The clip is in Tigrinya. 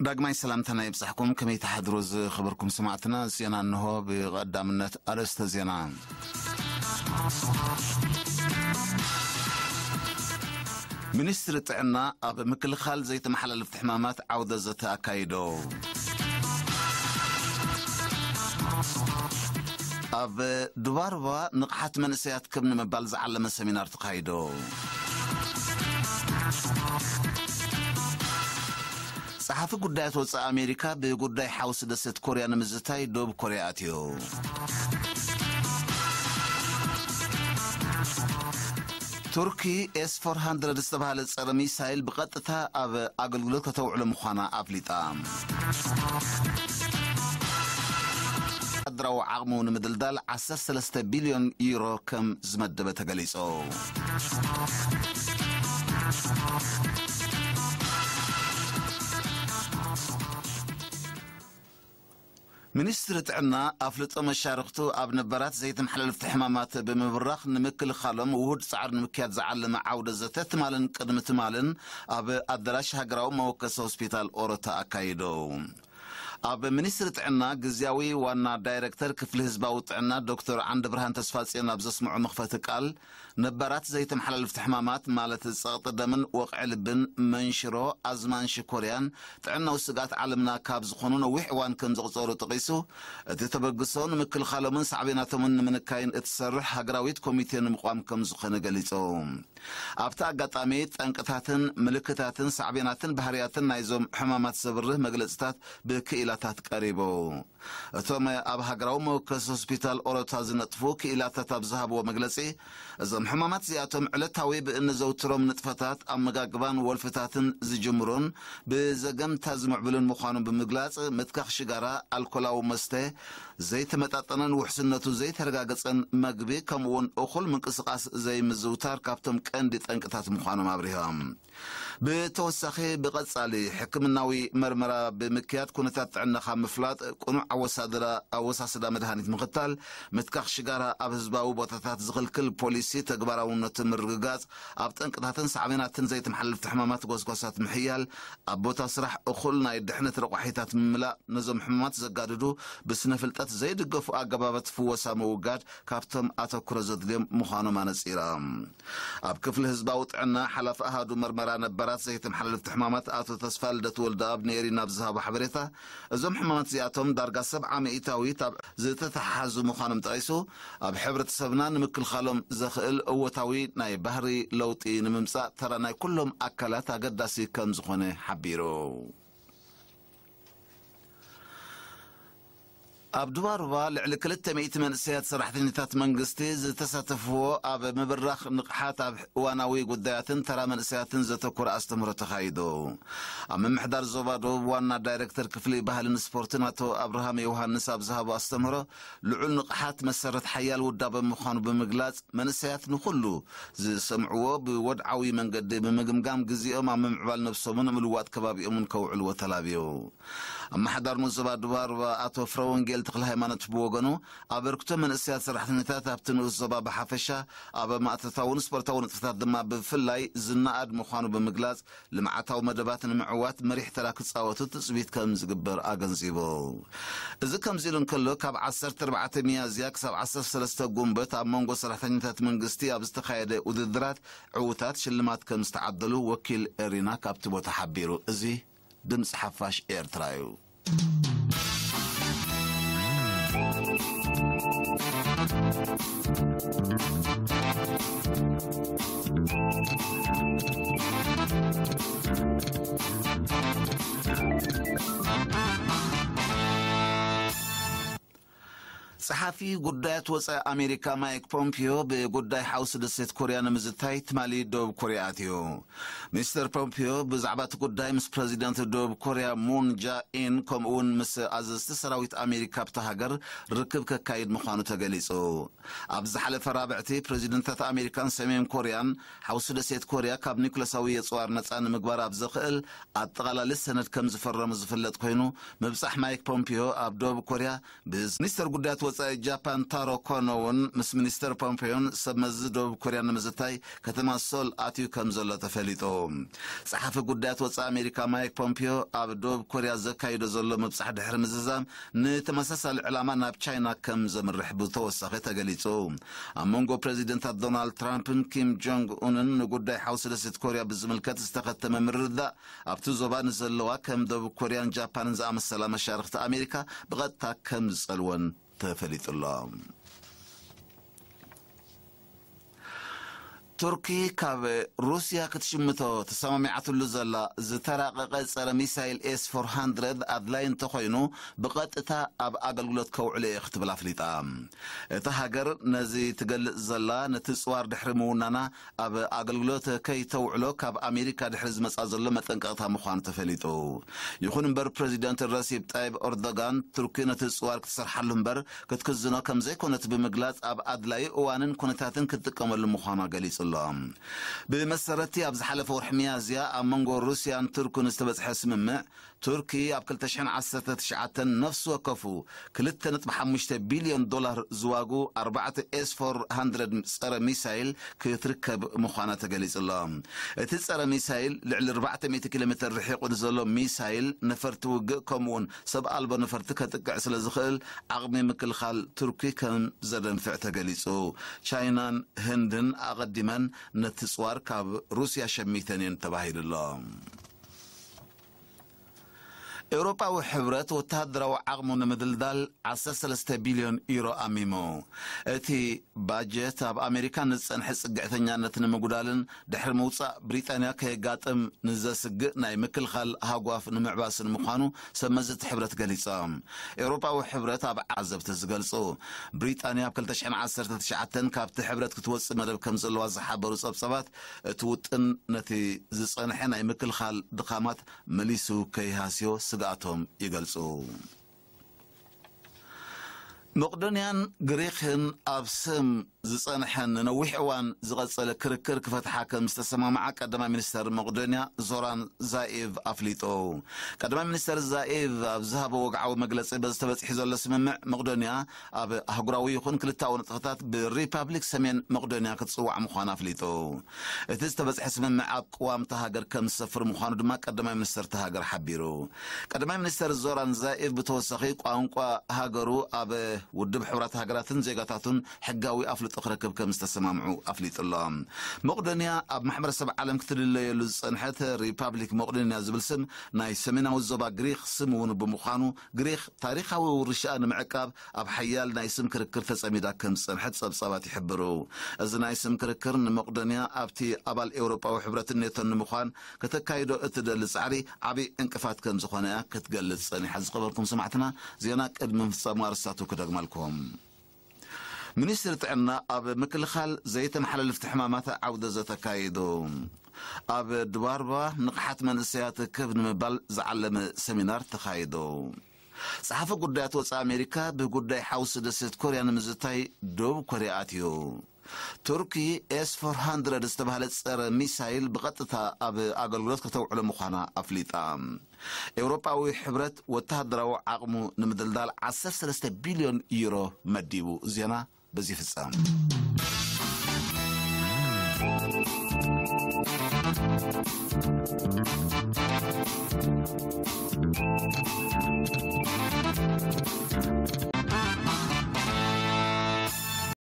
ዳግማይ ሰላምታና ይብጻሕኩም። ከመይ ትሓድሩ ዝኸበርኩም ሰማዕትና? ዜና እንሆ። ብቐዳምነት ኣርእስተ ዜና። ሚኒስትሪ ጥዕና ኣብ ምክልኻል ዘይተመሓላለፍቲ ሕማማት ዓውደ ዘተ ኣካይዶ። ኣብ ዱባርባ ንቕሓት መንእሰያት ከም ንምባል ዝዓለመ ሰሚናር ተኻይዶ። ጸሓፊ ጉዳያት ወጻኢ ኣሜሪካ ብጉዳይ ሓውሲ ደሴት ኮርያ ንምዝታይ ደቡብ ኮርያ ኣትዮ። ቱርኪ ኤስ ፎር ሃንድረድ ዝተባህለ ጸረ ሚሳይል ብቐጥታ ኣብ ኣገልግሎት ከተውዕሎ ምዃና ኣፍሊጣ። ወተሃደራዊ ዓቕሙ ንምድልዳል ዓሰርተ ሰለስተ ቢልዮን ዩሮ ከም ዝመደበ ተገሊጹ። ሚኒስትሪ ጥዕና ኣፍልጦ መሻርኽቱ ኣብ ነባራት ዘይተመሓላለፍቲ ሕማማት ብምብራኽ ንምክልኻሎም ውሁድ ጻዕሪ ንምክያድ ዝዓለመ ዓውደ ዘተ ትማልን ቅድሚ ትማልን ኣብ ኣዳራሽ ሃገራዊ መወከሲ ሆስፒታል ኦሮታ ኣካይዶ። ኣብ ሚኒስትሪ ጥዕና ግዝያዊ ዋና ዳይሬክተር ክፍሊ ህዝባዊ ጥዕና ዶክተር ዓንደ ብርሃን ተስፋጽዮን ኣብ ዘስምዖ መኽፈቲ ቃል፣ ነባራት ዘይተመሓላለፍቲ ሕማማት ማለት ጸቕጢ ደምን ወቕዒ ልብን፣ መንሽሮ፣ ኣዝማን ሽኮርያን ጥዕናዊ ስግኣት ዓለምና ካብ ዝኾኑ ነዊሕ እዋን ከም ዘቑጸሩ ጠቒሱ፣ እቲ ተበግሶ ንምክልኻሎምን ሳዕቤናቶምን ንምንካይን እትሰርሕ ሃገራዊት ኮሚቴ ንምቋም ከም ዝኾነ ገሊጹ። ኣብቲ ኣጋጣሚ ጠንቅታትን ምልክታትን ሳዕቤናትን ባህርያትን ናይዞም ሕማማት ዘብርህ መግለጽታት ብክኢላታት ቀሪቡ። እቶም ኣብ ሃገራዊ መወከሲ ሆስፒታል ኦሮታ ዝነጥፉ ክኢላታት ኣብ ዝሃብዎ መግለጺ፣ እዞም ሕማማት እዚኣቶም ዕለታዊ ብእንዘውትሮም ንጥፈታት ኣመጋግባን ወልፍታትን ዝጅምሩን ብዘገምታ ዝምዕብሉን ምዃኑ ብምግላጽ፣ ምትካኽ ሽጋራ፣ ኣልኮላዊ መስተ፣ ዘይተመጣጠነን ውሕስነቱ ዘይተረጋገጸን መግቢ፣ ከምኡውን እኹል ምንቅስቓስ ዘይምዝውታር ካብቶም ቀንዲ ጠንቅታት ምዃኖም ኣብሪሆም። ብተወሳኺ፣ ብቐጻሊ ሕክምናዊ መርመራ ብምክያድ ኩነታት ጥዕናኻ ምፍላጥ፣ ቅኑዕ ኣወሳድራ-፣ ኣወሳስዳ መድሃኒት ምኽታል፣ ምትካኽ ሽጋራ ኣብ ህዝባዊ ቦታታት ዝኽልክል ፖሊሲ ተግባራውነቱ ምርግጋጽ፣ ኣብ ጠንቅታትን ሳዕቤናትን ዘይተመሓለልቲ ሕማማት ጎስጓሳት ምሕያል፣ ኣብ ቦታ ስራሕ እኹል ናይ ድሕነት ረቋሒታት ምምላእ፣ ነዞም ሕማማት ዘጋድዱ ብስነ ፍልጠት ዘይድገፉ ኣገባባት ፍወሳ ምውጋድ ካብቶም ኣተኩሮ ዘድልዮም ምዃኖም ኣነጺሮም። ኣብ ክፍሊ ህዝባዊ ጥዕና ሓላፊ ኣሃዱ መርመራ ነባራት ዘይተመሓላለፍቲ ሕማማት ኣቶ ተስፋ ልደት ወልደኣብ ንኤሪና ኣብ ዝሃቦ ሓበሬታ፣ እዞም ሕማማት እዚኣቶም ዳርጋ ሰብዓ ሚእታዊት ኣብ ዝተተሓሓዙ ምዃኖም ጠቒሱ፣ ኣብ ሕብረተሰብና ንምክልኻሎም ዘኽእል እወታዊ ናይ ባህሪ ለውጢ ንምምጻእ ተራ ናይ ኩሎም ኣካላት ኣገዳሲ ከም ዝኾነ ሓቢሩ። ኣብ ዱባሩባ ልዕሊ ክልተ ሚእቲ መንእሰያት ሰራሕተኛታት መንግስቲ ዝተሳተፍዎ ኣብ ምብራኽ ንቕሓት ኣብ እዋናዊ ጉዳያትን ተራ መንእሰያትን ዘተኮረ ኣስተምህሮ ተኻይዱ። ኣብ ምምሕዳር ዞባ ደቡብ ዋና ዳይሬክተር ክፍሊ ባህልን ስፖርትን ኣቶ ኣብርሃም ዮሃንስ ኣብ ዝሃቦ ኣስተምህሮ፣ ልዑል ንቕሓት መሰረት ሓያል ውዳበ ምዃኑ ብምግላጽ፣ መንእሰያት ንኹሉ ዝሰምዕዎ ብወድዓዊ መንገዲ ብምግምጋም፣ ግዜኦም ኣብ ምምዕባል ነብሶምን ምልዋጥ ከባቢኦምን ከውዕልዎ ተላብዩ። ኣመሓዳሪ ንኡስ ዞባ ዱባርባ ኣቶ ፍረወንጌል ተኽለ ሃይማኖት ብወገኑ፣ ኣበርክቶ መንእሰያት ሰራሕተኛታት ኣብቲ ንኡስ ዞባ ብሓፈሻ፣ ኣብ ማእቶታውን ስፖርታዊ ንጥፈታት ድማ ብፍላይ ዝነኣድ ምዃኑ ብምግላጽ፣ ልምዓታዊ መደባት ንምዕዋት መሪሕ ተራ ክጻወቱ ትጽቢት ከም ዝግበር ኣገንዚቡ። እዚ ከምዚ ኢሉ እንከሎ፣ ካብ ዓሰርተ ኣርባዕተ ሚያዝያ ክሳብ ዓሰርተ ሰለስተ ጉንበት ኣብ መንጎ ሰራሕተኛታት መንግስቲ ኣብ ዝተኻየደ ውድድራት ዕዉታት ሽልማት ከም ዝተዓደሉ ወኪል ኤሪና ካብቲ ቦታ ሓቢሩ። እዚ ድምፂ ሓፋሽ ኤርትራ እዩ። ጸሓፊ ሓላፊ ጉዳያት ወጻኢ ኣሜሪካ ማይክ ፖምፒዮ ብጉዳይ ሓውሲ ደሴት ኮርያ ንምዝታይ ትማሊ ደቡብ ኮርያ ኣትዩ። ሚስተር ፖምፒዮ ብዛዕባ እቲ ጉዳይ ምስ ፕረዚደንት ደቡብ ኮርያ ሙን ጃኢን ከምኡውን ምስ ኣዘዝቲ ሰራዊት ኣሜሪካ ኣብታ ሃገር ርክብ ከካይድ ምዃኑ ተገሊጹ። ኣብ ዝሓለፈ ራብዕቲ ፕረዚደንታት ኣሜሪካን ሰሜን ኮርያን ሓውሲ ደሴት ኮርያ ካብ ኒኩለሳዊ የጽዋር ነጻ ንምግባር ኣብ ዘኽእል ኣጠቓላሊ ሰነድ ከም ዝፈረሙ ዝፍለጥ ኮይኑ፣ ምብጻሕ ማይክ ፖምፒዮ ኣብ ደቡብ ኮርያ ብሚኒስተር ጉዳያት ወጻኢ ጃፓን ታሮ ኮኖ እውን ምስ ሚኒስተር ፖምፒዮን ሰብ መዚ ደቡብ ኮርያ ንምዝታይ ከተማ ሶል ኣትዩ ከም ዘሎ ተፈሊጡ። ጸሓፊ ጉዳያት ወጻኢ ኣሜሪካ ማይክ ፖምፒዮ ኣብ ደቡብ ኮርያ ዘካይዶ ዘሎ ምብጻሕ ድሕሪ ምዝዛም፣ ንተመሳሳሊ ዕላማ ናብ ቻይና ከም ዘምርሕ ብተወሳኺ ተገሊጹ። ኣብ መንጎ ፕረዚደንታት ዶናልድ ትራምፕን ኪም ጆንግ ኡንን ንጉዳይ ሓውሲ ደሴት ኮርያ ብዝምልከት ዝተኸተመ ምርድዳእ፣ ኣብቲ ዞባ ንዘለዋ ከም ደቡብ ኮርያን ጃፓንን ዝኣመሰላ መሻርኽቲ ኣሜሪካ ብቐጥታ ከም ዝጸልወን ተፈሊጡ ኣሎ። ቱርኪ ካብ ሩስያ ክትሽምቶ ተሰማሚዓትሉ ዘላ ዝተራቐቐ ጸረ ሚሳይል ኤስ ፎር ሃንድረድ ኣድላይ እንተኾይኑ፣ ብቐጥታ ኣብ ኣገልግሎት ከውዕሎ እየ ክትብል ኣፍሊጣ። እታ ሃገር ነዚ ትገልጽ ዘላ፣ ነቲ ጽዋር ድሕሪ ምውናና ኣብ ኣገልግሎት ከይተውዕሎ ካብ ኣሜሪካ ድሕሪ ዝመጻ ዘሎ መጠንቀቕታ ምዃኑ ተፈሊጡ። ይኹን እምበር፣ ፕረዚደንት ረሲብ ጣይብ ኤርዶጋን፣ ቱርኪ ነቲ ጽዋር ክትሰርሓሉ እምበር ክትክዝኖ ከም ዘይኮነት ብምግላጽ፣ ኣብ ኣድላዪ እዋንን ኩነታትን ክትጥቀመሉ ምዃና ገሊጹ ኣሎ። ብመሰረትቲ ኣብ ዝሓለፈ ወርሒ ሚያዝያ ኣብ መንጎ ሩስያን ቱርክን ዝተበጽሐ ስምምዕ፣ ቱርኪ ኣብ ክልተ ሽሕን ዓሰርተ ትሽዓተን ነፍሲ ወከፉ ክልተ ነጥቢ ሓሙሽተ ቢልዮን ዶላር ዝዋጉ ኣርባዕተ ኤስ ፎር ሃንድረድ ጸረ ሚሳይል ክትርከብ ምዃና ተገሊጹ ኣሎ። እቲ ጸረ ሚሳይል ልዕሊ ኣርባዕተ ሚእቲ ኪሎ ሜትር ርሒቑ ንዘሎ ሚሳይል፣ ነፈርቲ ውግእ ከምኡውን ሰብ ኣልቦ ነፈርቲ ከጥቅዕ ስለ ዝኽእል፣ ዓቕሚ ምክልኻል ቱርኪ ከም ዘደንፍዕ ተገሊጹ። ቻይናን ህንድን ኣቐዲመን ነቲ ጽዋር ካብ ሩስያ ሸሚተን እየን ተባሂሉ ኣሎ። ኤውሮጳዊ ሕብረት ወተሃደራዊ ዓቕሙ ንምድልዳል ዓሰርተ ሰለስተ ቢልዮን ዩሮ ኣሚሙ። እቲ ባጀት ኣብ ኣሜሪካ ንዝጸንሐ ጽግዕተኛነት ንምጉዳልን ድሕሪ ምውጻእ ብሪጣንያ ከየጋጥም ንዘስግእ ናይ ምክልኻል ሃጓፍ ንምዕባስን ምዃኑ ሰብ መዚ እቲ ሕብረት ገሊጾም። ኤውሮጳዊ ሕብረት ኣብ ዓዘብቲ ዝገልጹ፣ ብሪጣንያ ኣብ ክልተ ሽሕን ዓሰርተ ትሽዓተን ካብቲ ሕብረት ክትወጽእ መደብ ከም ዘለዋ ዝሓበሩ ጸብጻባት፣ እቲ ውጥን ነቲ ዝጸንሐ ናይ ምክልኻል ድኻማት መሊሱ ከይሃስዮ ስግኣቶም ይገልጹ። መቕዶንያን ግሪኽን ኣብ ስም ዝጸንሐን ንነዊሕ እዋን ዝቐጸለ ክርክር ክፈትሓ ከም ዝተሰማምዓ ቀዳማይ ሚኒስተር መቕዶንያ ዞራን ዛኤቭ ኣፍሊጡ። ቀዳማይ ሚኒስተር ዛኤቭ ኣብ ዝሃቦ ወግዓዊ መግለጺ፣ በዚ ተበጺሑ ዘሎ ስምምዕ መቕዶንያ ኣብ ኣህጉራዊ ይኹን ክልተኣዊ ንጥፈታት ብሪፓብሊክ ሰሜን መቕዶንያ ክትጽዋዕ ምዃኑ ኣፍሊጡ። እቲ ዝተበጽሐ ስምምዕ ኣብ ቅዋም እታ ሃገር ከም ዝሰፍር ምዃኑ ድማ ቀዳማይ ሚኒስተር እታ ሃገር ሓቢሩ። ቀዳማይ ሚኒስተር ዞራን ዛኤቭ ብተወሳኺ ቋንቋ ሃገሩ ኣብ ውድብ ሕቡራት ሃገራትን ዜጋታቱን ሕጋዊ ኣፍልጦ ክረክብ ከም ዝተሰማምዑ ኣፍሊጡ ኣሎ። መቕዶንያ ኣብ ማሕበረሰብ ዓለም ክትልለየሉ ዝጸንሐት ሪፓብሊክ መቕዶንያ ዝብል ስም ናይ ሰሜናዊ ዞባ ግሪኽ ስም እውን ብምዃኑ፣ ግሪኽ ታሪኻዊ ውርሻኣ ንምዕቃብ ኣብ ሓያል ናይ ስም ክርክር ተጸሚዳ ከም ዝጸንሐት ጸብጻባት ይሕብሩ። እዚ ናይ ስም ክርክር ንመቕዶንያ ኣብቲ ኣባል ኤውሮጳዊ ሕብረትን ኔቶን ንምዃን ከተካይዶ እትደሊ ጻዕሪ ዓቢ ዕንቅፋት ከም ዝኾነ እያ ክትገልጽ ጸኒሓ። ዝኸበርኩም ሰማዕትና፣ ዜና ቅድሚ ምፍጻሙ ኣርስታቱ ክደግመልኩም። ሚኒስትሪ ጥዕና ኣብ ምክልኻል ዘይተመሓላለፍቲ ሕማማት ዓውደ ዘተ ኣካይዱ። ኣብ ድባርባ ንቕሓት መንእሰያት ክብ ንምባል ዝዓለመ ሰሚናር ተኻይዱ። ጸሓፊ ጉዳያት ወጻኢ ኣሜሪካ ብጉዳይ ሓውሲ ደሴት ኮርያ ንምዝታይ ደቡብ ኮርያ ኣትዩ። ቱርኪ ኤስ ፎር ሃንድረድ ዝተባህለ ጸረ ሚሳይል ብቐጥታ ኣብ ኣገልግሎት ከተውዕሎ ምዃና ኣፍሊጣ። ኤውሮጳዊ ሕብረት ወተሃደራዊ ዓቕሙ ንምድልዳል ዓሰርተ ሰለስተ ቢልዮን ዩሮ መዲቡ። ዜና በዚ ይፍጸም።